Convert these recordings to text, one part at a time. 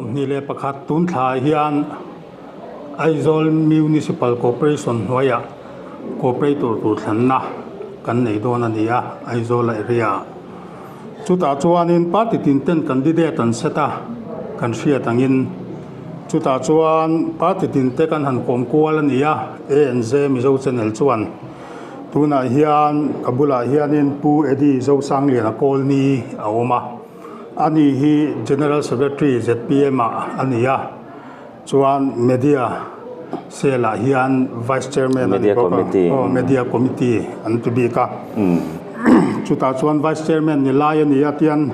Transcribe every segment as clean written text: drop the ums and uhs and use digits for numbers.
21 tun thlaah hian Aizawl Municipal Corporation hnuaiah Corporator tur thlanna kan nei dawn a ni a, Aizawl area ah. Chutah chuanin party tin ten candidate an set a, kan hriat angin chutah chuan party tin te kan han kawm kual a ni a, ANZ Mizo Channel chuan tunah hian ka bulah hianin Pu Eddie Zosangliana Kawlni a awm a. Ani hi General Secretary zpm ah a ni a, chuan Media Cell ah hian Vice Chairman a ni bawk a, aw Media Committee an ti bik a. Chutah chuan Vice Chairman ni lai a ni a tian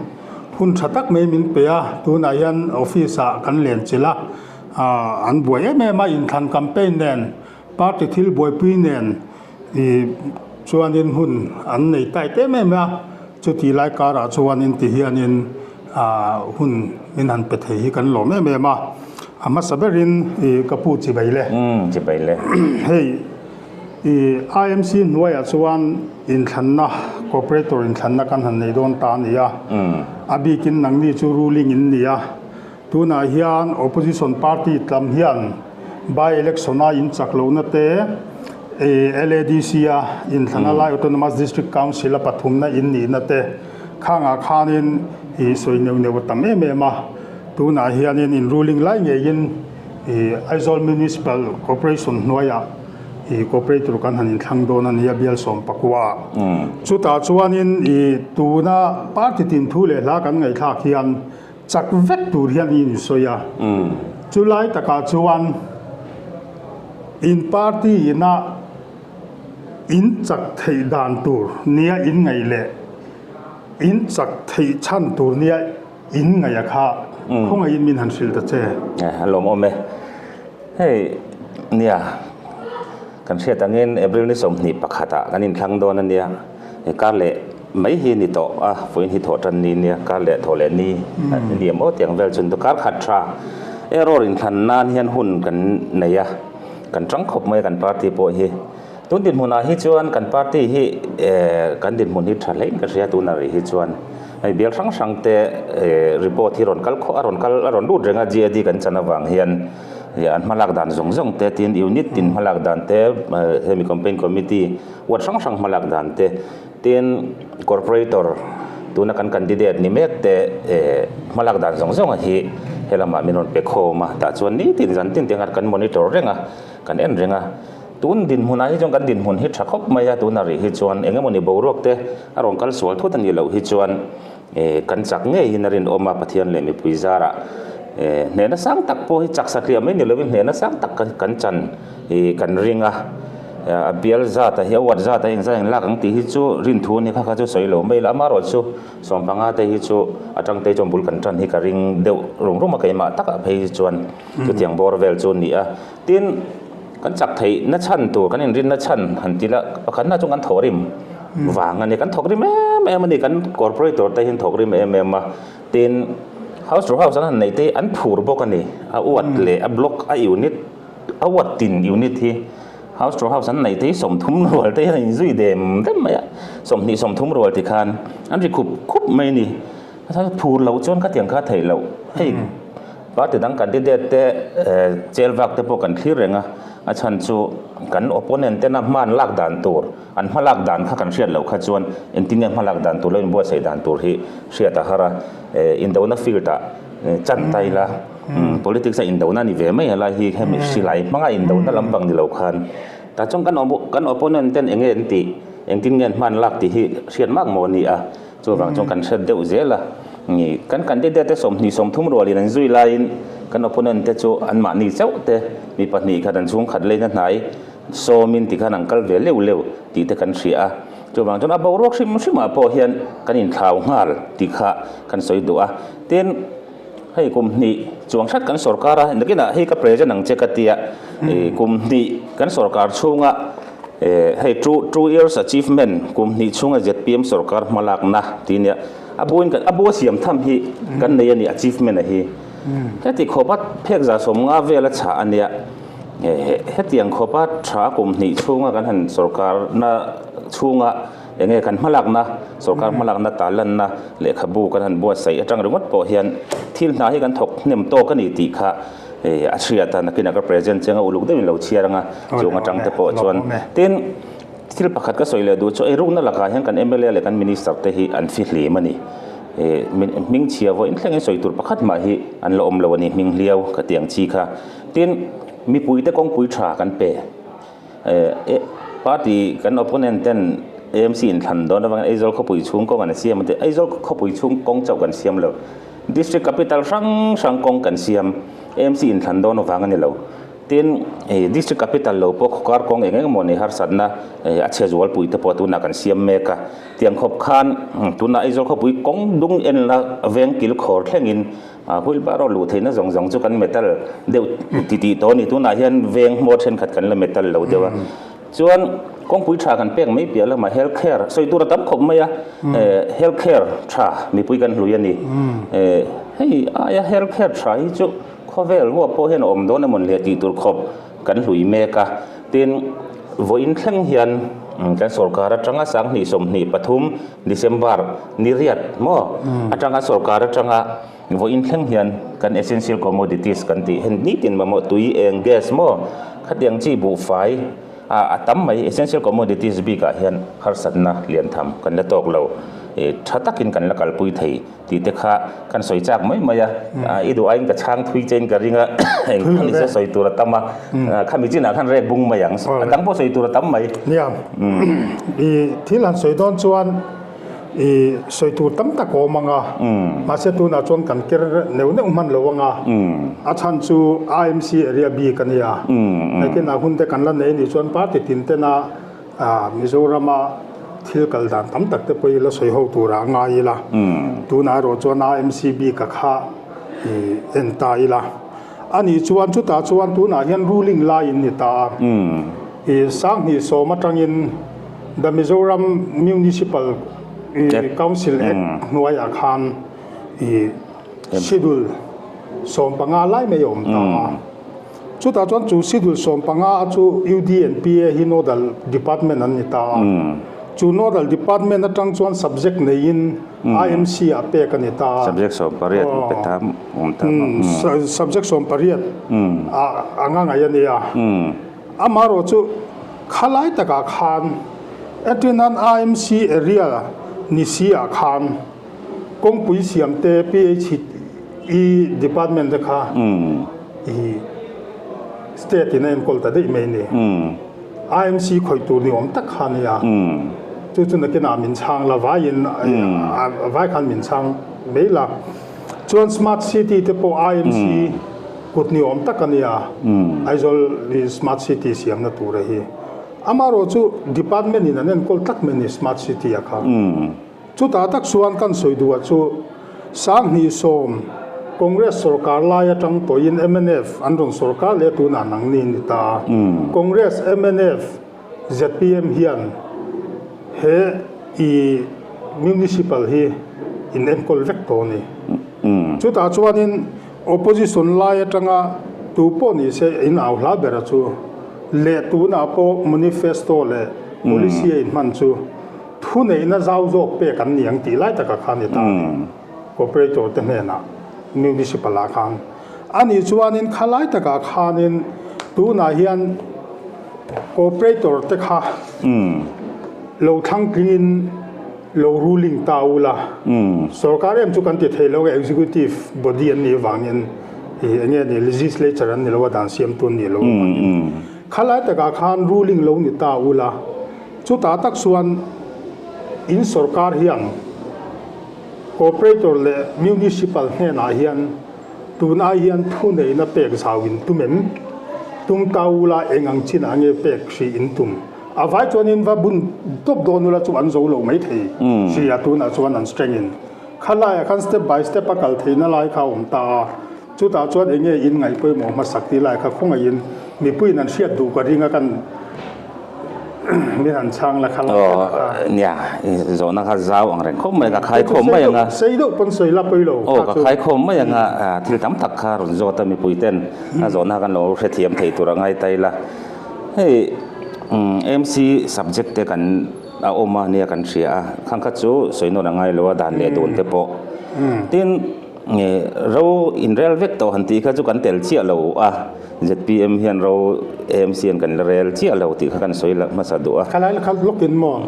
hun tha tak mai min pe a, tunah hian office ah kan len chilh a, an buai em em a inthlan campaign nen party thil buaipui nen Ih chuanin hun an nei tight em em a, chuti lai karah chuanin ti hianin ah hun min han pe thei hi kan lawm em em a, a hmasa berin ih ka pu chi bai le. Umm chi bai le. Hei ih IMC hnuaiah chuan inthlanna corporator inthlanna kan han nei dawn ta a ni a, a bikin nangni chu ruling in ni a, tunah hian opposition party tlam hian by election a inchak lohna te, LADC a inthlana lai Autonomous District Council a pathumna in nihna te khangah khanin ih sawi neuh neuh a tam em em a, tunah hianin in ruling lai ngeiin ih Aizawl Municipal Corporation hnuaiah ih Corporator kan han inthlang dawn a nia bial sawm pakua ah. Chutah chuanin ih tuna party tin thu leh hla kan ngaihthlak hian Chak vek tur hian i insawi a, chulai takah chuan in party ina in chak theih dan tur nia in ngaih leh in chak theih chhan tur nia in ngaih a kha khawngaihin min han hrilh ta che. A lawmawm e. Hei nia kan hriat angin April ni 21 ah kan inthlang dawn a nia, kar leh Mai hi ni tawh a, vawiin hi thawh tan ni nia, kar leh thawh leh ni a ni em aw tiang vel chuan kar khat tha error inthlan nan hian hun kan nei a, kan tang khawp mai a kan party pawh hi. Tun dinhmunah hi chuan kan party hi eh kan dinhmun hi tha hlein ka hria tunah rih hi chuan hei bial hrang hrang te eh report hi rawn kal khawh a rawn kal a rawn lut reng a GAD kan chan avang hian an hmalak dan zawng zawng te tin unit tin hmalak dan te hemi campaign committee ward hrang hrang hmalak dan te Tin, Corporator, tuna kan candidate ni mek te hmalak dan zawng zawng a hi helamah min rawn pe khawm a, tah chuan nitin zan tin te kan monitor reng a, kan en reng a. Tun dinhmunah hi chuan kan dinhmun hi tha khawp mai a, tuna rih hi chuan eng emawni boruak te a rawn kal sual thut a nih loh hi chuan kan chak ngeiin a rinawm a, Pathian leh mipui zarah hnehna sang tak pawh hi chak satliah mai ni lovin hnehna sang tak kan chan hi kan ring a. A bial zat a hi a uat zat a engzah eng lak ang tih hi chu rinthu a ni kha kha chu sawi lo mai la amaherawh chu sawmpanga te hi chu atang te chuan bul kan tan hi ka ring deuh rum rum a keimah takah phei hi chuan chutiang bawr vel chu a ni a tin kan chak theih na chhan tur kan inrin na chhan han ti la pakhat na chu kan thawh rim vang a ni kan thawk rim em em a ni kan corporator te hian thawk rim em em a tin house to house an han neih te hi an phur bawk a ni a uat leh a block a unit A ward tin unit hi house to house an neih te hi 30 rual te hian a inzui dem dem mai a, 20 30 rual ti khan an ri khup khup mai a ni. Phur loh chuan khatiang kha theih loh. Hei party dang candidate te chel vak te pawh kan thlir reng a, a chhan chu kan opponent tena hman lak dan tur, an hma lak dan kha kan hriat loh kha chuan engtin nge hma lak dan tur lo inbuatsaih dan tur hi hriat a har a, indona field ah chan ta ila. Politics a indona ni ve mai a lai hi hemi silai hmanga indona lampang ni lo khan tah chuan kan kan opponent ten enge an tih engtin nge an hman lak tih hi hriat mak maw a ni a chuvang chuan kan hriat deuh zel a ni kan candidate te 20 30 rualin an zui laiin kan opponent te chu anmahni chauh te mi pahnih khat an chhungkhat leina hnai sawmin tikhan an kal ve leuh leuh tih te kan hria a chuvang chuan a boruak hrim hrimah pawh hian kan inthlau nghal tih kha kan sawi duh a tin. Hei kum hnih chuang hrat kan sorkar a, nakinah hei ka present ang che ka tia, kum hnih kan sorkar chhunga hei two two years achievement kum hnih chhunga zpm sorkar hmalakna tih nia a buin a bu a siam tham hi kan nei a ni achievement a hi. Heti khawpa phek za 50 vel a chhah a nia, hetiang khawpa tha kum hnih chhunga kan han sorkarna chhunga Enge kan hmalakna, sorkar hmalakna talanna lehkhabu kan han buatsaih atang ringawt pawh hian Thil hna hi kan thawk hnem tawk a ni tih kha a hriat a, nakinah ka present chiang a, uluk deuhin lo chhiar ang a, chung atang te pawh chuan. Tin, thil pakhat ka sawi leh duh chu eirukna lakah hian kan mla leh kan minister te hi an fihlim a ni. Hming chhia vawiin thlengin sawi tur pakhat mah hi an la awm lo a ni, hming hliau ka ti ang chi kha. Tin, mipuite kawngpui tha kan pe. Party kan opponent ten AMC inthlan dawn avangin Aizawl khawpui chhung kawng an siam a ti. Aizawl khawpui chhung kawng chauh kan siam lo. District capital hrang hrang kawng kan siam. AMC inthlan dawn avang a ni lo. Tin, district capital lo pawh khawkar kawng eng eng emaw ni harsatna a chhe zualpui te pawh tunah kan siam mek a. Tiang khawp khan tunah Aizawl khawpui kawng dung enna veng kil khawr thlengin Wheelbarrow luh theihna zawng zawng chu kan metal deuh ti tih tawh a ni. Tunah hian veng hmawr thenkhat kan la metal lo deuh a. Chuan kawngpui tha kan pek mai piah lamah health care sawi tur a tam khawp mai a. Health care tha mipui kan hlui a ni. Hei aia health care tha hi chu khawvel huap pawh hian a awm dawn emawn leh tih tur khawp kan hlui mek a. Tin, vawiin thleng hian kan sorkar atanga sanghnih 23 December ni riat maw atanga sorkar atanga vawiin thleng hian kan essential commodities kan tih hen nitin mamawh tui eng gas maw khatiang chi buhfai a tam mai essential commodities bikah hian harsatna lian tham kan la tawk lo tha takin kan la kalpui thei. Tih te kha kan sawi chak mai mai a, i duh aiin ka chhang thui chein ka ring a, eng kha ni se sawi tur a tam a, khami chinah khan rek bung mai ang, a dang pawh sawi tur a tam mai. Nia, i thil han sawi dawn chuan i sawi tur tam tak a awm ang a, mahse tunah chuan kan ker neuh neuh hman lo ang a, a chhan chu IMC area bik a nia, nakinah hun te kan la nei anih chuan party tin tena Mizorama thil kal dan tam tak te pawh hi la sawi ho turah a ngai ila, tunah erawh chuan AMC bik a kha i en ta ila. Ani chuan chutah chuan tunah hian ruling laiin ni ta a, i 2010 atangin The Mizoram Municipal Council Act hnuaiah khan i schedule 15 lai mai a awm ta a. Chutah chuan chu schedule 15 a chu UDNPA hi nodal department an ni ta a. Chu nodal department atang chuan subject neiin IMC ah pek a ni ta a. Subject 18 pe ta awm ta maw? Subject 18 a anga ngaih a ni a. Amaherawh chu khalai takah khan entir nan IMC area ni si ah khan Kawngpui siam te PHE department te kha i state in a enkawl ta daih mai ni. IMC khawih tur ni awm tak kha a nia. Chu chu nakinah min chhang la vaiin vai khan min chhang mai la. Chuan smart city te pawh IMC kut ni awm tak a nia. Aizawl smart city siamna tura hi. Amaherawh chu department in an enkawl tlat mai ni smart city a kha. Chutah tak chuan kan sawi duhah chu 2010 Congress sorkar lai atang tawhin mnf an rawn sorkar leh tunah nangni ni ta a. Congress, mnf, zpm hian he i municipal hi in enkawl vek tawh a ni. Chutah chuanin opposition lai atanga tu pawh ni se in au hla bera chu leh tunah pawh manifesto leh policy a inhman chu Thuneihna zau zawk pek an ni ang tih lai takah khan ni ta a ni. Cooperator te hnenah Municipal ah khan a nih chuanin kha lai takah khanin tunah hian Cooperator te kha lo thlang tlingin lo ruling ta ula sorkar em chu kan ti thei lo executive body an nih avangin ih eng nge ni legislature an ni lo a dan siamtu an nih loh avangin kha lai takah khan ruling lo ni ta ula. Chutah tak chuan in sorkar hian Cooperator leh Municipal hnenah hian tun ai hian thuneihna pek zau in tum em? Tum ta ula eng ang chinah nge pek hrih in tum? A vai chuan in va bun tawp dawn ula chu an zo lo mai thei hrih a, tunah chuan an strength in khalaiah khan step by step a kal theihna lai kha a awm ta a, chutah chuan eng nge in ngaih pawimawh hmasak tih lai kha khawngaih in mipuiin an hriat duh ka ring a kan Min han chhang la kha la kha. Nia, zawhna kha zau ang reng khawp mai ka khai khawm mai ang a. Sei deuh pawn sawi la pawi lo. Aw ka khai khawm mai ang a, thil tam tak kha rawn zawt a mipui ten a zawhna kan lo hrethiam thei tur a ngai ta ila. Hei MC subject te kan a awm a nia kan hria a, khang kha chu sawi nawn a ngai lo a dan leh dun te pawh. Tin. Ro inrel vek tawh han tih kha chu kan tel chiah lo a, zpm hian ro AMC hian kan la rel chiah lo tih kha kan sawi la hmasa duh a. Khalai kha lawkin maw?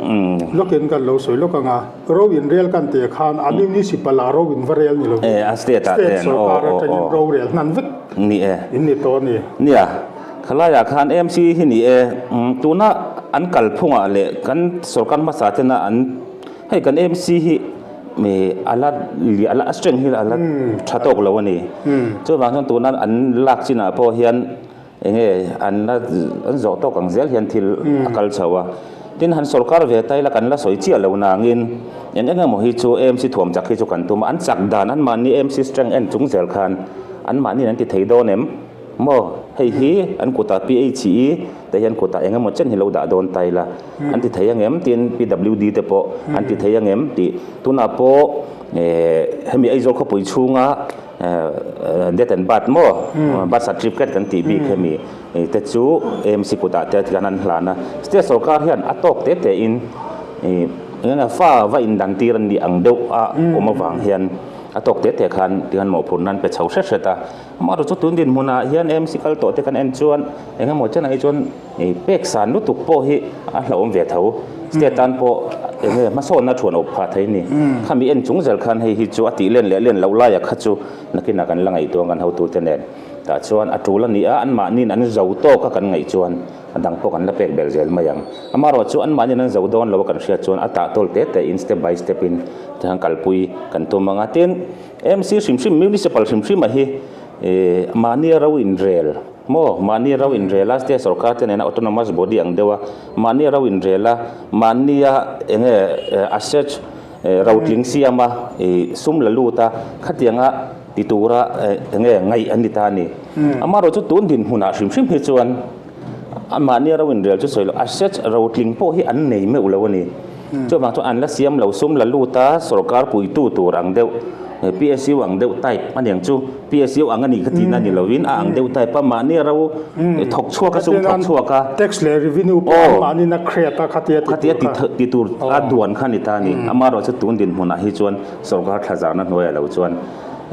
Lawkin kan lo sawi lawk ang a, ro inrel kan tih khan a municipal ah ro in va rel ni lovin state sawrkar atangin ro rel hnan vek in ni tawh a ni. Nia, khalaiah khan AMC hi ni e, tuna an kalphungah leh kan sawrkar hmasa tena an Hei kan MC hi a la a la strength hi a la tha tawk lo a ni. Chuvang chuan tuna an lak chinah pawh hian eng nge an la an zawh tawk ang zel hian thil a kal chho a. Tin han sorkar ve ta ila kan la sawi chiah lo nangin eng eng emaw hi chu MC thuam chak hi chu kan tum a. An chak dan anmahni MC strength en chung zel khan anmahniin an ti thei dawn em? Maw hei hi an kutah PHE te hian kutah eng emaw chen hi lo dah dawn ta ila an ti thei angem tin PWD te pawh an ti thei angem tih tunah pawh hemi Aizawl khawpui chhunga death and birth maw birth certificate kan tih bik hemi te chu AMC kutah te tikhan an hlan a state sorkar hian a tawk te te in eng fa va indan tir an nih ang deuh a awm avang hian a tawk te te khan tikhan mawhphurhna an pe chho hret hret a. Amaherawhchu chu tun dinhmunah hian AMC kal tawh te kan en chuan eng emaw chenah hi chuan pek san lutuk pawh hi a hlauhawm ve tho. State tan pawh eng nge hmasawnna thuan awp phah thei a ni. Khami en chung zel khan hei hi chu a tih len leh len loh laiah kha chu nakinah kan la ngaihtuah ang kan hotute nen. Tah chuan a tul a ni a, anmahniin an zo tawk a kan ngaih chuan a dang pawh kan la pek belh zel mai ang. Amaherawhchu chu anmahniin an zo dawn lo a kan hriat chuan a tah tawl te te in step by step in tihian kalpui kan tum ang a. Tin, MC hrim hrim, Municipal hrim hrim a hi mahni ro inrel maw, mahni ro inrel a state sorkar te nena autonomous body ang deuh a, mahni ro inrel a, mahnia eng nge asset rotling siam a sum la lut a, khatianga ti tura eng nge ngaih an ni ta a ni. Amaherawh chu tun dinhmunah hrim hrim hi chuan mahni ro inrel chu sawi loh asset rotling pawh hi an nei meuh lo a ni. Chuvang chuan an la siam lo sum la lut a, sorkar puitu tur ang deuh, PSU ang deuh type a niang chu, PSU ang a nih kha tihna ni lovin a ang deuh type a, mahni a ro thawk chhuak a, sum thawk chhuak a. Tax leh revenue pawh an mahniin a create a khatia ti tur kha. Khatia ti tur a duan kha a ni ta a ni. Amaherawhchu tun dinhmunah hi chuan sorkar thlazarna hnuaiah lo chuan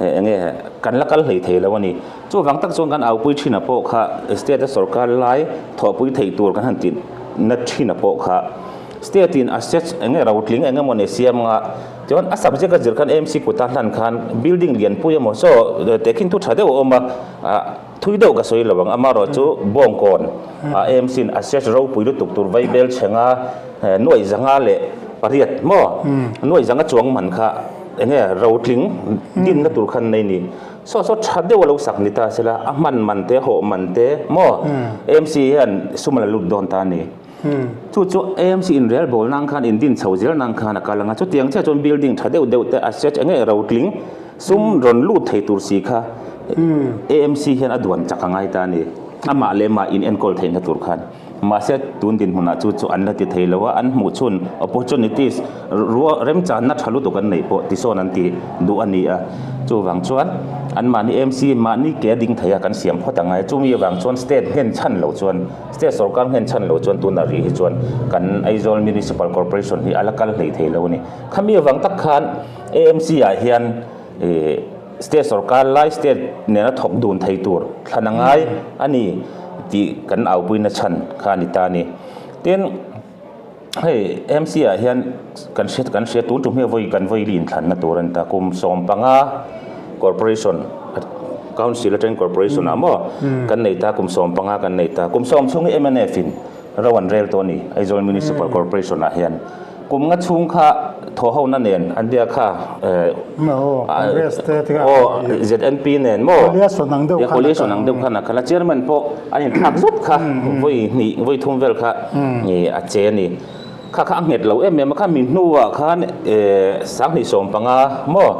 eng nge kan la kal hlei thei lo a ni. Chuvang tak chuan kan aupui thina pawh kha state a sorkar lai thawhpui theih tur kan han tih na thina pawh kha, State in assets eng nge rotling eng emaw nei siam anga chuan a subject a zir khan AMC kuta hlan khan building lian pui emaw saw tehkhin thu tha deuh a awm a ah thui deuh ka sawi lo ang amaherawh chu bawngkawn ah AMC in assets ropui lutuk tur vaibel chhenga nuaih zanga leh pariat maw nuaih zanga chuang man kha eng nge rotling dinna tur khan nei ni saw saw tha deuh a lo sak ni ta sela a hman man te hawh man te maw AMC hian sum a la lut dawn ta a ni. Chu chu AMC inrel bawl nang khan indin chho zel nang khan a kal ang a, chutiang chiah chuan building tha deuh deuh te asset eng nge rotling sum rawn lut thei tur si kha AMC hian a duan chak a ngai ta a ni. Amah leh mah in enkawl theihna tur khan. Mahse tun dinhmunah chu chu an la ti thei lo a, an hmuh chhun opportunities ruah remchanna tha lutuk an neih pawh tisawn an ti duh a ni a. Chuvang chuan anmahni AMC mahni ke a ding thei a kan siam phawt a ngai. Chumi avang chuan state nghen chhan lo chuan State sorkar nghen chhan lo chuan tunah rih hi chuan kan Aizawl Municipal Corporation hi a la kal hlei thei lo a ni. Khami avang tak khan AMC ah hian ih state sorkar lai state nena thawk dun thei tur thlan a ngai a ni tih kan aupuina chhan kha a ni ta a ni. Tin, hei AMC ah hian kan hria kan hria tun tum hi vawi kan vawi lin thlanna tur a ni ta kum 15 corporation council atangin corporation ah maw kan nei ta kum 15 kan nei ta kum sawm chhung hi mnf in ro an rel tawh a ni Aizawl Municipal Corporation ah hian kum nga chhung kha thaw ho na nen an bia kha aw ZNP nen maw coalition ang deuh khan a kal a chairman pawh an inthlak zut kha vawi hnih vawi thum vel kha a che a ni. Kha kha a nghet lo em em a, kha mi hnuah khan 2015 maw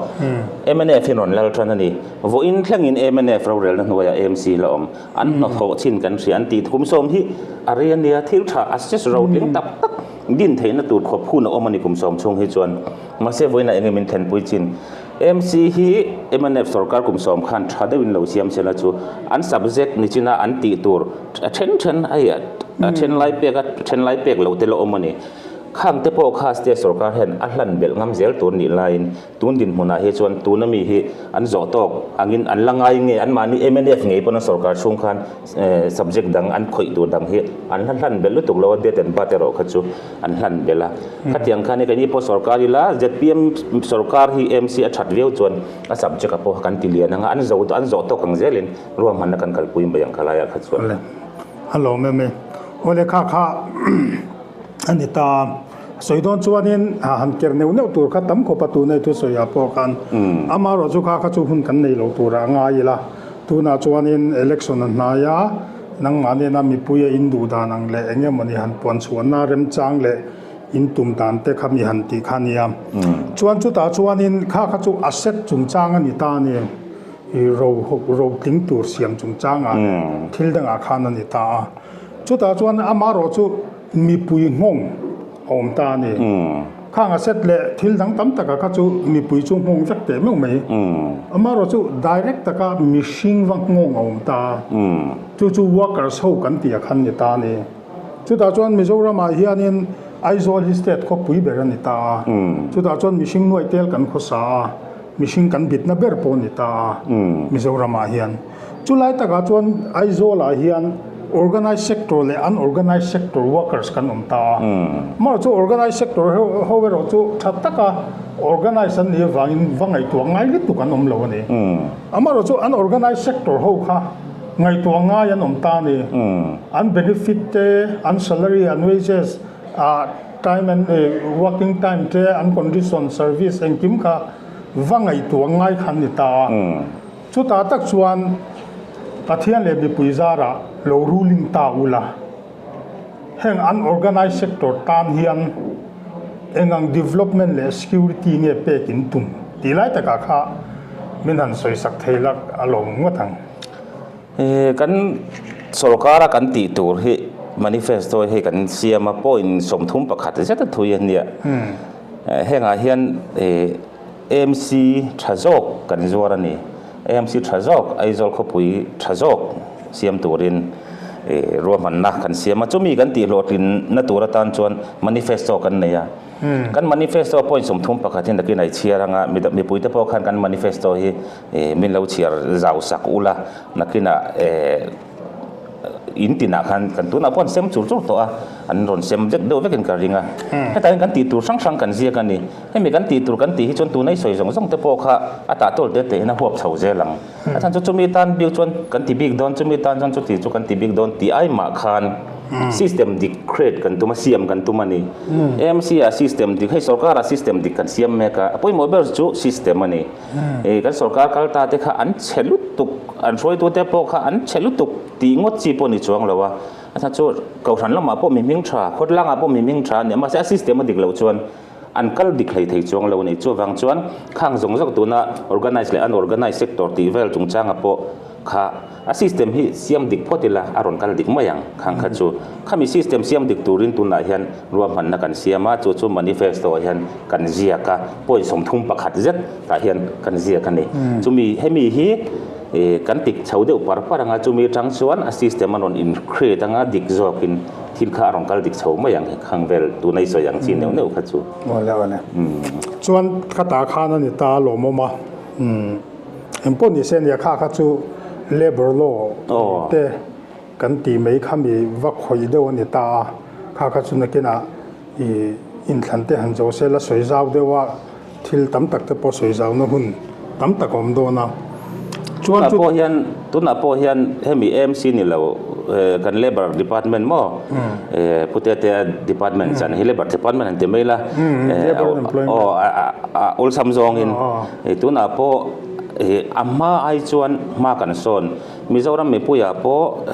mnf hi rawn lal tan a ni. Vawiin thlengin mnf rorelna hnuaiah AMC la awm. An hnathawh chin kan hria an ti. Kum sawm hi a rei a nia, thil tha assist rotling tak tak din theihna tur khawp hun a awm a ni kum sawm chhung hi chuan. Mahse vawiinah eng nge min thlenpui chin? AMC hi mnf sorkar kum sawm khan tha deuhin lo siam sela chu an subject ni china an tih tur a then then hei a then lai pek a then lai pek loh te la awm a ni. Khang te pawh kha state sorkar hian a hlan belh ngam zel tur nih laiin tun dinhmunah hi chuan tuna mi hi an zawh tawk angin an la ngai nge anmahni mnf ngei pawn an sorkar chhung khan subject dang an khawih tur dang hi an la hlan belh lutuk lo a, death and birth erawh kha chu an hlan belh a. Khatiang khan hi keini pawh sorkar ila zpm sorkar hi MC a that viau chuan a subject a pawh kan ti lian ang a, an zo an zawh tawk ang zelin ruahmanna kan kalpui mai ang khalaiah kha chuan. A lawm em e. Awle kha kha a ni ta. Sawi dawn chuanin han ker neuh neuh tur kha tam khawp a tuna i thusawiah pawh khan amaherawh chu kha kha chu hun kan nei lo turah a ngai ila. Tunah chuanin election a hnai a, nangmah nena mipui a induh dan ang leh eng emawni han puan chhuahna remchang leh in tum dan te kha mi han tih kha a nia. Chuan chutah chuanin kha kha chu asset chungchang a ni ta a ni. I ro ro tling tur siam chungchangah leh thil dangah khan a ni ta a. Chutah chuan amaherawh chu mipui nghawng a awm ta a ni. Khang a set leh thil dang tam taka kha chu mipui chu nghawng vek teh meuh mai. Amaherawh chu direct taka mihring va nghawng a awm ta a. Chu chu workers ho kan tih a khan ni ta a ni. Chutah chuan Mizoramah hianin Aizawl hi state khawpui ber a ni ta a. Chutah chuan mihring nuai tel kan khawsa a. Mihring kan bitna ber pawh a ni ta a Mizoramah hian. Chulai takah chuan Aizawlah hian organised sector leh unorganised sector workers kan awm ta a. Amaherawhchu chu organised sector ho erawh chu tha taka organise an nih avangin va ngaihtuah ngai lutuk an awm lo a ni. Amaherawhchu chu unorganised sector ho kha ngaihtuah ngai an awm ta a ni. An benefit te, an salary, an wages ah time and working time te, an condition, service engkim kha va ngaihtuah ngai kha an ni ta a. Chutah tak chuan Pathian leh mipui zarah lo ruling ta ula, heng unorganised sector tan hian engang development leh security nge pek in tum tih lai takah kha min han sawisak thei lak a lawm ngawt ang. Kan sorkara kan tih tur hi manifesto hi kan siam a, point 31 zet a thui a nia. Hengah hian AMC tha zawk kan zuar a ni. AMC tha zawk, Aizawl khawpui tha zawk siam turin ruahmanna kan siam a. Chumi kan tihhlawhtlinna tur atan chuan manifesto kan nei a. Kan manifesto point 31 hi nakin a i chhiar ang a, mipuite pawh khan kan manifesto hi min lo chhiar zau sak ula, nakinah in tinah khan kan tunah pawh an sem chur chur tawh a, an rawn sem vek deuh vekin ka ring a. Hetah hian kan tih tur hrang hrang kan ziak a ni. Hemi kan tih tur kan tih hi chuan tuna i sawi zawng zawng te pawh kha a tah tawl te tein a huap chho zel ang. A chhan chu chumi tan bik chuan kan ti bik dawn, chumi tan chuan chuti chu kan ti bik dawn tih ai mah khan system dik create kan tum a, siam kan tum a ni. AMC ah system dik, hei sorkar ah system dik kan siam mek a, a pawimawh ber chu system a ni. Kan sorkar kal ta te kha an chhe lutuk, an hruaitu te pawh kha an chhe lutuk tih ngawt chi pawh ni chuang lo a. A chhan chu kohhran lamah pawh mi hming tha, khawtlangah pawh mi hming tha a ni a, mahse a system a dik loh chuan an kal dik hlei thei chuang lo a ni. Chuvang chuan khang zawng zawng tuna organise leh unorganise sector tih vel chungchanga pawh kha a system hi siam dik phawt ila a rawn kal dik mai ang. Khang kha chu khami system siam dik turin tunah hian ruahmanna kan siam a, chu chu manifesto ah hian kan ziak a, point 31 zet tah hian kan ziak a ni. Chumi hemi hi kan tik chho deuh par par ang a, chumi atang chuan a system a rawn in create anga dik zawkin thil kha a rawn kal dik chho mai ang khang vel tuna i sawi ang chi neuh neuh kha chu. Awle awle. Chuan khatah khan a ni ta a lawmawm a. Engpawh ni se nia kha kha chu labour law te kan tih mai kha mi va khawih deuh a ni ta a, kha kha chu nakinah i inthlan te han zo se la sawi zau deuh a, thil tam tak te pawh sawi zauna hun tam tak a awm dawn a. Chuan chu. Tunah pawh hian tunah pawh hian hemi AMC ni lo kan labour department maw Pu Tetea department chan hi labour department han ti mai la aw a awlsam zawngin tunah pawh a hma ai chuan hma kan sawn Mizoram mipuiah pawh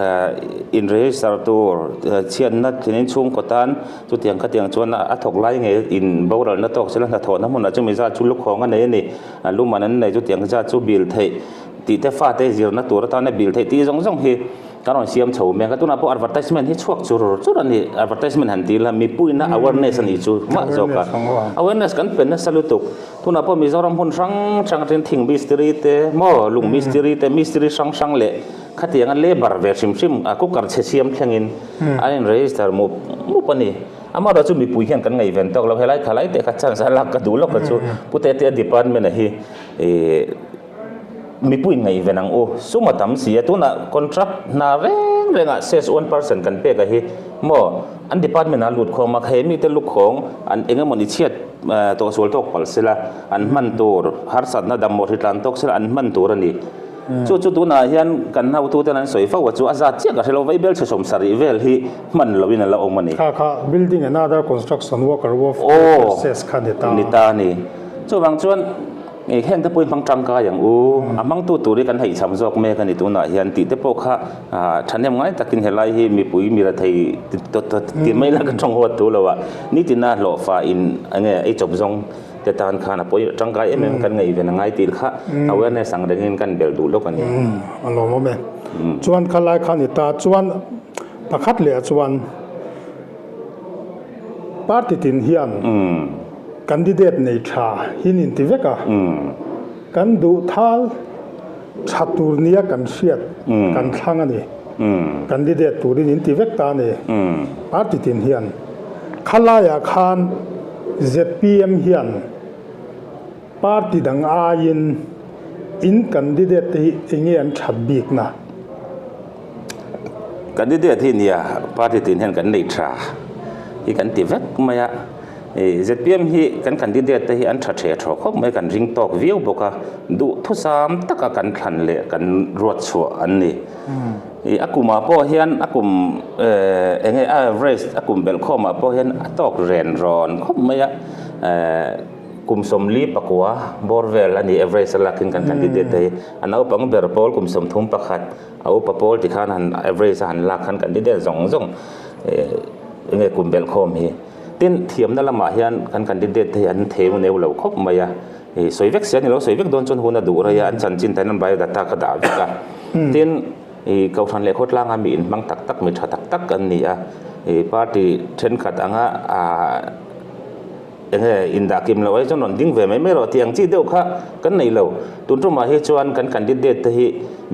in register tur chhiatna thlenin chhungkaw tan chutiang khatiang chuan a thawk lai nge in boralna tawk sela hnathawhna hmunah chumi zat chu lukhawng a nei a ni. Luman an nei chutiang zat chu bil theih tih te fate zirna tur atana bil theih tih zawng zawng hi kan rawn siam chho mek a. Tunah pawh advertisement hi chhuak chur chur a ni. Advertisement han ti ila mipuina awareness a nih chu mah zawk a. Awareness kan pe nasa lutuk. Tunah pawh Mizoram hmun hrang hrang atangin thing mistiri te maw lung mistiri te mistiri hrang hrang leh khatianga labour ve hrim hrim a cooker chhe siam thlengin an in register mup mup a ni. Amaherawhchu mipui hian kan ngaihven tawk lo, helai khalai te kha chance a lak ka duh lawk a chu Pu Tetea department-a hi ih mipui ngaihven ang u, sum a tam si a, tunah contract hna reng rengah cess 1% kan pek a hi maw an department ah lut khawm a, he mite lukhawng an eng emaw ni chhiat tawh sual tawk palh sela an hman tur harsatna dammaw hri tlan tawk sela an hman tur a ni. Chu chu tunah hian kan hotuten an sawi fo a chu a zat chiah ka hre lo, vaibel chhe 70 vel hi hman loin a la awm a ni. Kha kha building and other construction worker workforce cess kha ni ta. Ni ta a ni. Chuvang chuan Eng heng te pawh hi hmang tangkai ang u, a hmangtu tur hi kan haihcham zawk mek a ni tunah hian tih te pawh kha thahnem ngai takin helai hi mipui mi rethei ti mai la ka tawng huat tu lo a, nitina hlawhfa in enge ei chawp zawng te tan khan a pawi tangkai em em kan ngaihven a ngai tih kha awareness ang rengin kan belh duh lawk a ni. A lawmawm e. Chuan khalai kha ni ta chuan pakhat leh ah chuan. Party tin hian candidate nei tha hin inti vek a, kan duh thal tha tur nia kan hriat kan thlang a ni. Candidate turin inti vek ta a ni. Party tin hian khalaiah khan zpm hian party dang aiin in candidate te hi enge an that bikna? Candidate hi nia party tin hian kan nei tha hi kan ti vek mai a, ih zpm hi kan candidate te hi an tha the thaw khawp mai kan ring tawk viau bawk a, duhthusam taka kan thlan leh kan ruat chhuah an ni. Ih a kumah pawh hian a kum eh eng nge a average a kum belh khawmah pawh hian a tawk ren rawn khawp mai a eh. Kum 49 bawr vel a ni average a lakin kan candidate te hi a naupang ber pawl kum 31 a upa pawl tikhan han average a han lak khan candidate zawng zawng enge kum belh khawm hi. Tin thiamna lamah hian kan candidate te hi an theu neu lo khawp mai a, ih sawi vek si a ni lo, sawi vek dawn chuan hun a duh rei a, an chanchin te hian biodata ka dah vek a. Tin ih Kohhran leh khawtlanga mi inhmang tak tak mi tha tak tak an ni a, ih party thenkhat anga ah. Enge indah kim loh ai chuan rawn ding ve mai mai rawh tih ang chi deuh kha kan nei lo. Tun tumah hi chuan kan candidate te hi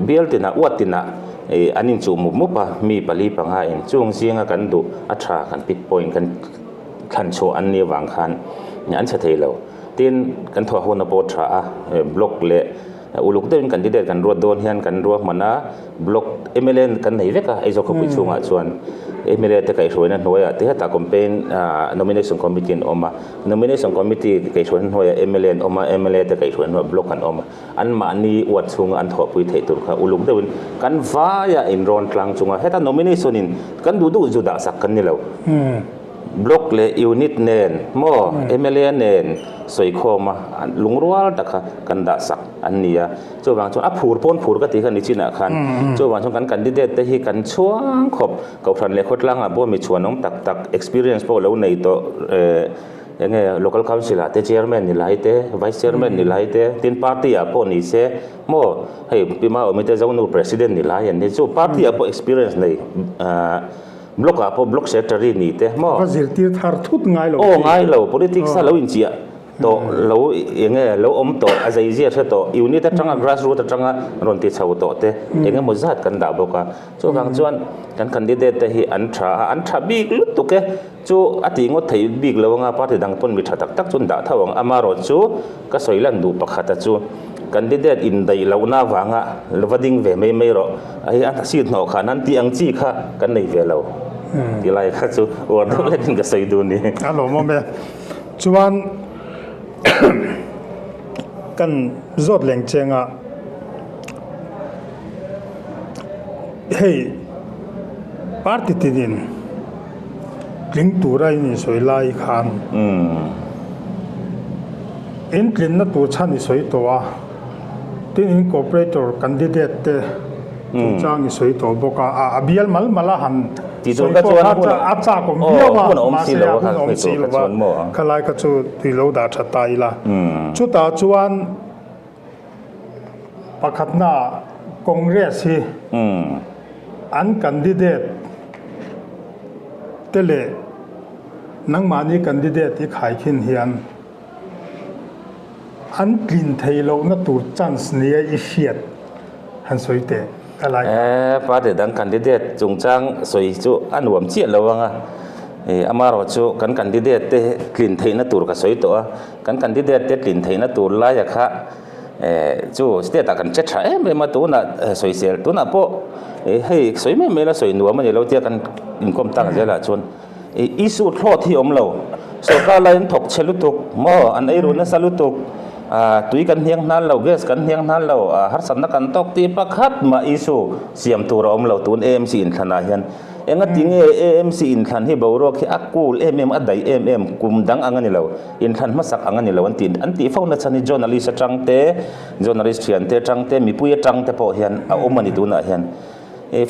bial tinah uat tinah ih an inchuh mup mup a, mi pali panga in chung zinga kan duh a tha kan pick point kan thlan chhuah an nih avang khan an chhe thei lo. Tin, kan thawh hun a pawh tha a, block leh uluk deuhin candidate kan ruat dawn hian kan ruahman a, block mla kan nei vek a Aizawl khawpui chhungah chuan mla te kaihhruaina hnuaiah te hetah campaign nomination committee an awm a, nomination committee kaihhruaina hnuaiah mla an awm a, mla te kaihhruaina hnuaiah block an awm a, anmahni uat chhunga an thawhpui theih tur kha uluk deuhin kan vaia inrawn tlang chunga heta nomination in kan duh duh zu dah sak kan ni lo. Block leh unit nen maw mla nen sawikhawm a lungrual tak kha kan dah sak an ni a, chuvang chuan a phur pawn phur ka tih kha nichinah khan chuvang chuan kan candidate te hi kan chhuang khawp Kohhran leh khawtlangah pawh mi chhuanawm tak tak experience pawh lo nei tawh eh eng nge local council ah te chairman ni lai te vice chairman ni lai te tin party ah pawh ni se maw hei Pi Maawmi te Zonu president ni lai an ni chu party ah pawh experience nei ah. Block ah pawh block secretary ni te maw? Va zirtir thar thut ngai lo. Aw ngai lo, politics a lo inchiah tawh lo eng nge lo awm tawh a zeizia hre tawh unit atanga grass root atanga rawn ti chho tawh te eng emaw zat kan dah bawk a, chuvang chuan kan candidate te hi an tha a, an tha bik lutuk e, chu a tih ngawt thei bik lo anga party dang pawn mi tha tak tak chu an dah tho ang, amaherawhchu ka sawi lan duh pakhat a chu. Candidate indaih lohna avanga va ding ve mai mai rawh, hei a seat hnawh khan an tih ang chi kha kan nei ve lo ti lai kha chu uar deuh hlekin ka sawi dun ni. A lawmawm e. Chuan kan zawt leng chenga hei party tinin tling tura in insawi lai khan In tlinna tur chhan i sawi tawh a, tin in cooperator candidate te chungchang i sawi tawh bawk a, a bial mal mal a han sawi pawh kha a chak awm viau a, mahse a hun awm si lo va, khalai kha chu tui lo dah tha ta ila. Chutah chuan pakhatna Congress hi an candidate te leh nangmahni candidate i khaikhin hian, An tlin thei lohna tur chance nia i hriat han sawi teh ka lai. Party dang candidate chungchang sawi chu a nuam chiah lo ang a. Amaherawh chu kan candidate te tlin theihna tur ka sawi tawh a, kan candidate te tlin theihna tur laia kha chu state ah kan che tha em em a, tunah sawisel tunah pawh hei sawi mai mai la sawi nuam a ni lo tia kan inkawm tak zelah chuan issue thlawt hi awm lo, sorkar laiin thawk chhe lutuk maw an eiru nasa lutuk tui kan hniang hnan lo gas kan hniang hnan lo harsatna kan tawk tih pakhat mah issue siam tur a awm lo tun AMC inthlanah hian. Engati nge AMC inthlan hi boruak hi a cool em em, a daih em em, kum dang ang a ni lo, inthlan hmasak ang a ni lo an ti. An tih fo nachhan hi journalist atang te, journalist thiante atang te, mipui atang te pawh hian a awm a ni tunah hian.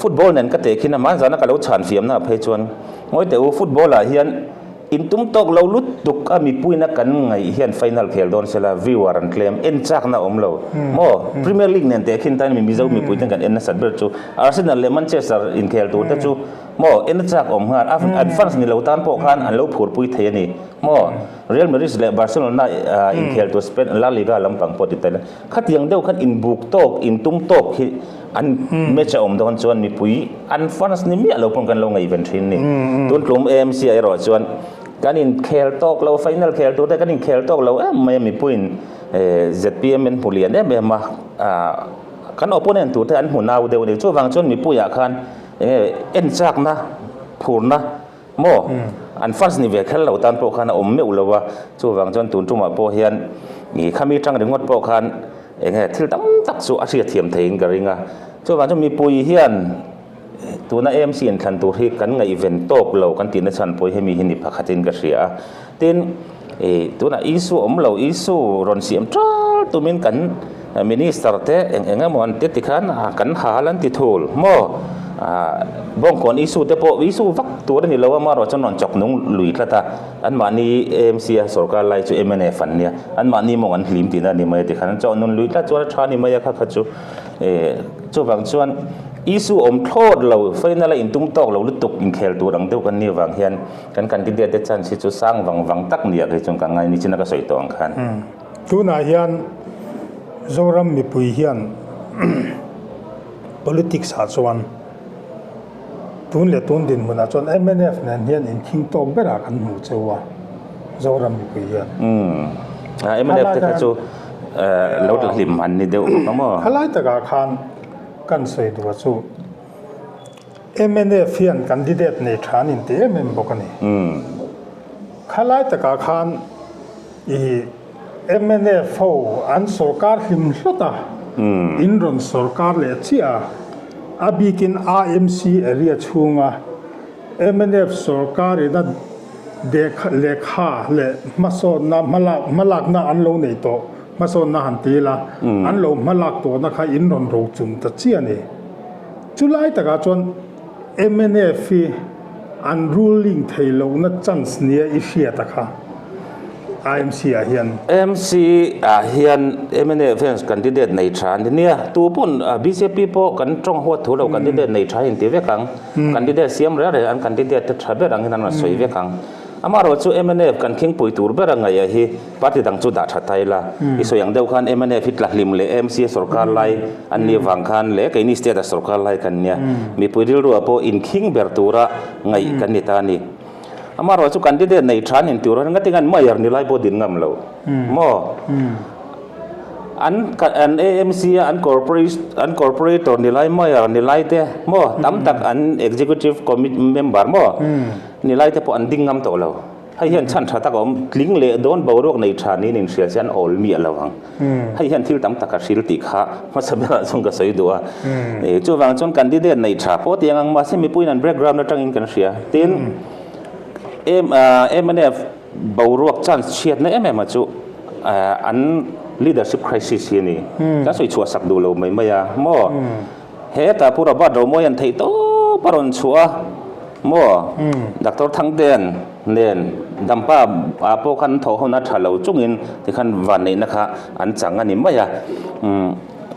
Football nen ka tehkhin a, hmanzana ka lo chhan fiamna ah phei chuan ngawi teh u, football ah hian intum tawk lo lutuk a mipuina kan ngaih hian final khel dawn sela viewer an tlem, en chakna a awm lo maw? Premier League nen tehkhin tan mi Mizo mipui ten kan en nasat ber chu Arsenal leh Manchester inkhel tur te chu maw en a chak awm nghal, an fans ni lo tan pawh khan an lo phurpui thei a ni maw? Real Madrid leh Barcelona inkhel tur Spain La Liga lampang pawh ti tel Khatiang deuh khan inbuk tawk, intum tawk hi an match a awm dawn chuan mipui an fans ni miah lo pawn kan lo ngaihven thin ni. Tun tlum AMC ah erawh chuan kan inkhel tawk lo, final khel tur te kan inkhel tawk lo em mai a mipuiin zpm an hmu lian em em a, kan opponent tur te an hmu nau deuh a ni. Chuvang chuan mipuiah khan enge en chakna, phurna Maw? An fans ni ve kher lo tan pawh khan a awm meuh lo a, chuvang chuan tun tumah pawh hian ih khami tang ringawt pawh khan eng nge thil tam tak chu a hriatthiam theiin ka ring a. Chuvang chuan mipui hian tuna AMC inthlan tur hi kan ngaihven tawk lo kan tihna chhan pawh hi hemi hi ni pakhatin ka hria a. Tin, ih tunah issue awm lo, issue rawn siam tal tumin kan Minister te eng eng emaw an ti tikhan kan hal an ti thul maw? Bawngkawn issue te pawh issue vak tur a ni lo a, amaherawh chuan rawn chawk nung lui tlat a, anmahni AMC a sorkar lai chu mnf an nia, anmahni mawng an hlim tihna a ni mai a tikhan an chawk nun lui tlat chuan a tha a ni mai a kha kha chu chuvang chuan issue awm thlawt lo final a intum tawk lo lutuk inkhel tur ang deuh kan nih avang hian kan candidate te chance hi chu sang vang vang tak nia kei chuan ka ngai nichin a ka sawi tawh ang khan. Tunah hian Zoram mipui hian politics ah chuan tun leh tun dinhmunah chuan mnf nen hian inkhing tawk berah kan hmuh cheu a, Zoram mipui hian. Umm mnf te kha chu lo tla hlim an ni deuh bawk a maw? Khalai takah khan kan sawi duh a chu mnf hian candidate nei tha an inti em em bawk a ni. Khalai takah khan. I mnf ho an sorkar hlim hlawt a, in rawn sorkar leh chiah a, a bikin AMC area chhunga mnf sorkar ina lehkha leh hmasawnna hmalakna an lo nei tawh, hmasawnna han ti ila, an lo hmalak tawhna kha in rawn rochun ta chiah a ni. Chulai takah chuan mnf hi an ruling thei lohna chance nia i hriat a kha IMC ah hian. IMC ah hian mnf hian candidate nei tha an ti nia, tu pawn bjp pawh kan tawng huat thu lo candidate nei tha in ti vek ang, candidate siam reng reng an candidate te tha ber angin an rawn sawi vek ang. Amaherawhchu mnf kan khingpui tur ber a ngaih a hi Party dang chu dah tha ta ila, i sawi ang deuh khan mnf hi tla hlim leh AMC a sorkar lai an nih avang khan leh keini state a sorkar lai kan nia, mipui rilruah pawh inkhing ber tura ngaih kan ni ta a ni. Amaherawh chu candidate nei tha an intur a, ngatinge an mayor ni lai pawh din ngam lo maw? An an AMC a an corporate an corporator ni lai mayor ni lai te maw tam tak an executive committee member maw ni lai te pawh an ding ngam tawh lo. Hei hian chhan tha tak a awm, tling leh dawn boruak nei tha niin inhria che an awl miah lo ang. Hei hian thil tam tak a hril tih kha hmasa berah chuan ka sawi duh a. Chuvang chuan candidate nei tha pawh tiang ang mahse mipuiin an background atangin kan hria. Tin, mnf boruak chance chhiatna em em a chu an leadership crisis hi a ni. Kan sawi chhuah sak duh lo mai mai a maw? Hetah Pu Robert Romawi an theih tawp a rawn chhuah a maw? Doctor Thangtean nen Dampa ah pawh khan an thawh hun a tha lo chungin tikhan vanneihna kha an chang a ni mai a.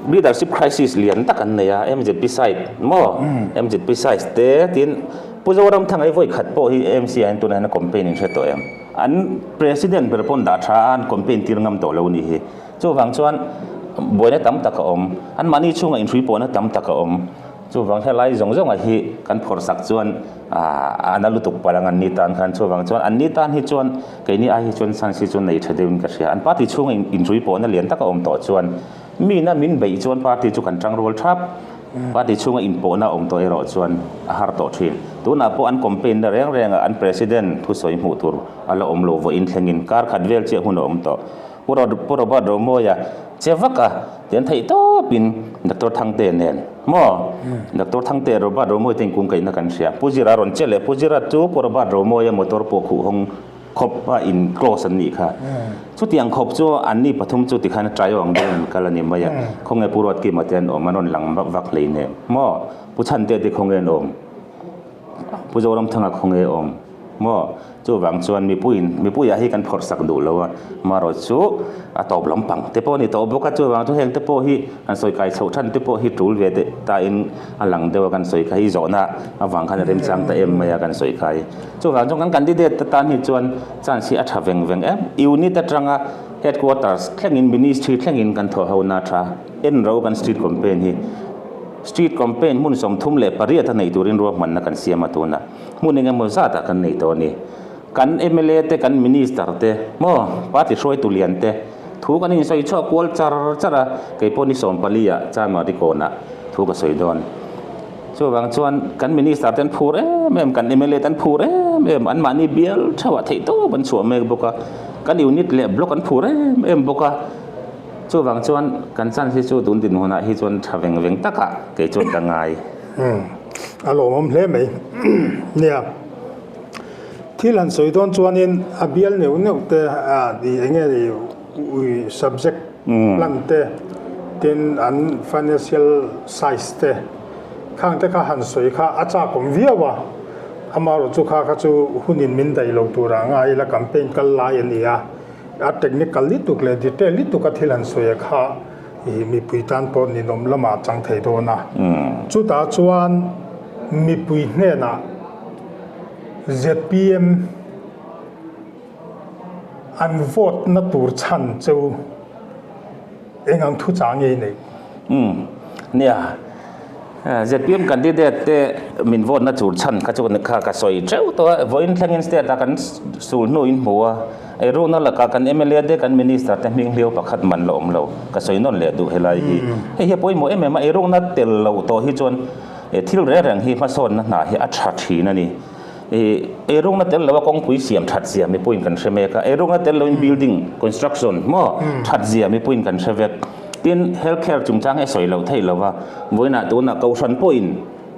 Leadership crisis lian tak an nei a, MZP side maw? MZP side te tin Pu Zoramthanga hi vawi khat pawh hi AMC ah hian tunah hian a campaign in hre tawh em? An President ber pawn dah tha a an campaign tir ngam tawh lo a nih hi. Chuvang chuan buaina tam tak a awm. Anmahni chhungah inhrui pawhna tam tak a awm. Chuvang helai zawng zawnga hi kan phawrh sak chuan a na lutuk palh ang anni tan khan. Chuvang chuan anni tan hi chuan keini ai hi chuan chance hi chu nei tha deuhin ka hria. An party chhunga inrui pawhna lian taka awm tawh chuan mina min beih chuan party chu kan tangrual thap. Party chhunga inpawhna awm tawh erawh chuan a har tawh thin. Tunah pawh an campaign na reng rengah an president thusawi hmuh tur a la awm lo vawiin thlengin kar khat vel chiah hun a awm tawh. Pu Robert Romawia che vak a tian theih tawpin Doctor Thangte nen maw Doctor Thangte Robert Romawia te inkung kaihna kan hria. Pu Zira rawn che leh Pu Zira chu Pu Robert Romawia motor pawh khuh hawng khawp a in close an nih kha. Chutiang khawp chu anni pathum chu tikhan trio ang deuhin an kal a ni mai a. Khawnge Pu Ruatkima te an awm an rawn lang vak vak hleinem maw Pu Chhante te khawnge an awm. Pu Zoramthanga khawnge awm maw? Chuvang chuan mipuiin mipuiah hi kan phawrh sak duh lo a, marawh chu a tawp lampang te pawh a ni tawh bawk a, chuvang chu heng te pawh hi kan sawi kai chhoh than te pawh hi tul ve teh tain a lang deuh a kan sawi kha hi zawhna avang khan a remchang ta em mai a kan sawi khai. Chuvang chuan kan candidate te tan hi chuan chance hi a tha veng veng em. Unit atanga headquarters thlengin ministry thlengin kan thawh ho na tha en ro kan street campaign hi. Street campaign hmun 38 a neih turin ruahmanna kan siam a tunah hmun eng emaw zatah kan nei tawh a ni. Kan mla te kan minister te maw party hruaitu lian te thu kan insawi chhuak kual char char a, kei pawh ni 14 ah Chanmari kawnah thu ka sawi dawn. Chuvang chuan kan minister te an phur em em, kan mla te an phur em em, anmahni bial theuhah theihtawp an chhuah mek bawk a, kan unit leh block an phur em em bawk a. Chuvang chuan kan chance hi chu tun dinhmunah hi chuan tha veng veng takah kei chuan ka ngai. Umm a lawmawm hle mai. Nia, thil han sawi dawn chuanin a bial neuh neuh te a ih eng nge ih subject plan te tin an financial size te khang te kha han sawi kha a chakawm viau a, amaherawhchu kha kha chu hunin min daih lo turah ngai ila campaign kal lai a ni a. A technical lutuk leh detail lutuk a thil han sawi a kha ih mipui tan pawh ninawm lamah a chang thei dawn a. Chutah chuan mipui hnenah zpm an vote na tur chhan chu eng ang thu chang nge i neih? Umm nia, zpm candidate te min vote na tur chhan kha chu kha ka sawi teuh tawh a, vawiin thlengin state ah kan sul hnu in hmu a, eirukna lakah kan mla te kan minister te hming hliau pakhat man la awm lo, ka sawi nawn leh duh helai hi. Hei hi a pawimawh em em a, eirukna tel loh tawh hi chuan thil reng reng hi hmasawnna hna hi a tha thin a ni. Ih eirukna tel lo a kawngpui siam that zia mipuiin kan hre mek a, eirukna tel loin building construction maw that zia mipuiin kan hre vek. Tin, health care chungchang hi a sawi loh theih lo va, vawiinah tunah Kohhran pawhin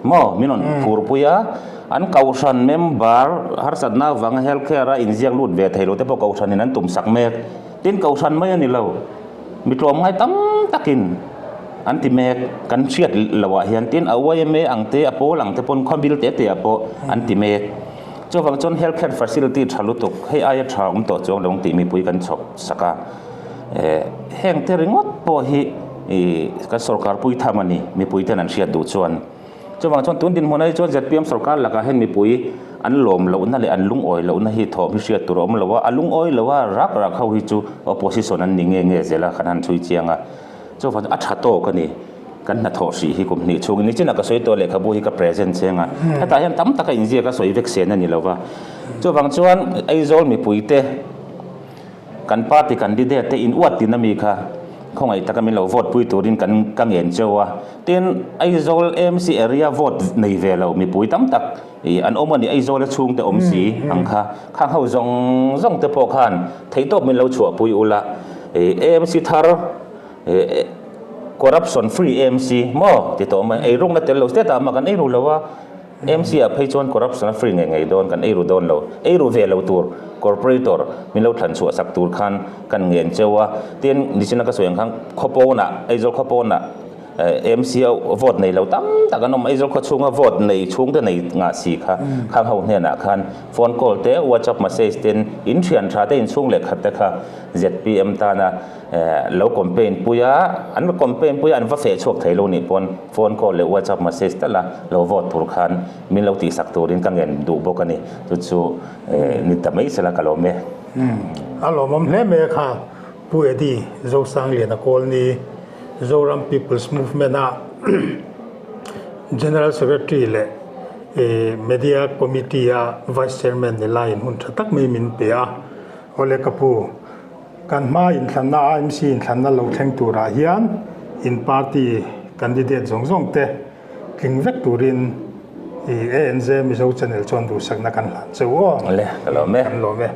maw min rawn phurpui a, an Kohhran member harsatna avanga health care a inziak lut ve thei lo te pawh Kohhranin an tum sak mek. Tin, Kohhran mai a ni lo, mi tlawmngai tam takin an ti mek, kan hriat loh ah hian tin a yma ang te a pawl ang te pawn khaw bil te te ah pawh an ti mek. Chuvang chuan health care facility tha lutuk hei aia tha awm tawh chuang lo ang tih mipui kan chhawp sak a. Eh heng te ringawt pawh hi ih kan sorkar pui tham a ni mipui ten an hriat duh chuan. Chuvang chuan tun dinhmun ah hi chuan zpm sorkar lakah hian mipui an lawm lohna leh an lungawi lohna hi thawm hi hriat tur a awm lo a, a lungawi lo a rak rak ho hi chu opposition an ni nge nge zel a kan han chhui chiang a. Chuvang chu a tha tawk a ni. Kan hnathawh hrih hi kum hnih chhungin nichinah ka sawi tawh lehkhabu hi ka present cheng a. Hetah hian tam taka inziak a sawi vek sen a ni lo va. Chuvang chuan Aizawl mipuite kan party candidate te in uat tin ami kha khawngaih taka min lo vote pui turin kan ka ngen cheu a. Tin, Aizawl AMC area vote nei ve lo mipui tam tak ih an awm a ni. Aizawl a chhungte awm si ang kha. Khang ho zawng zawng te pawh khan theihtawp min lo chhuahpui ula. Ih AMC thar ih corruption free AMC maw ti tawh mai. Eirukna tel lo state ah mah kan eiru lo a. AMC ah phei chuan corruption a free ngei ngei dawn kan eiru dawn lo. Eiru ve lo tur corporator min lo thlan chhuah sak tur khan kan ngen cheu a. Tin nichina ka sawi ang khan khawpawnah Aizawl khawpawnah AMC a vote nei lo tam tak an awm. Aizawl khaw chhunga vote nei chhungte nei ngah si kha khang ho hnenah khan phone call te WhatsApp message ten in thian tha te in chhung leh khat te kha zpm tana lo campaign pui a, an campaign pui a an va feh chhuak thei lo nih pawn phone call leh WhatsApp message tala lo vote tur khan min lo tihsak turin ka ngen duh bawk a ni. Chu chu ni ta mai sela ka lawm e. A lawmawm hle mai a kha Pu Eddie Zosangliana Kawlni Zoram People's Movement a. General Secretary leh Media Committee a Vice Chairman ni laiin hun tha tak mai min pe a. Awle ka pu, kan hma inthlanna AMC inthlanna lo thleng turah hian in party candidate zawng zawng te tling vek turin i ANZ Mizo Channel chuan duhsakna kan hlan che u aw. Awle, ka lawm e. Kan lawm e.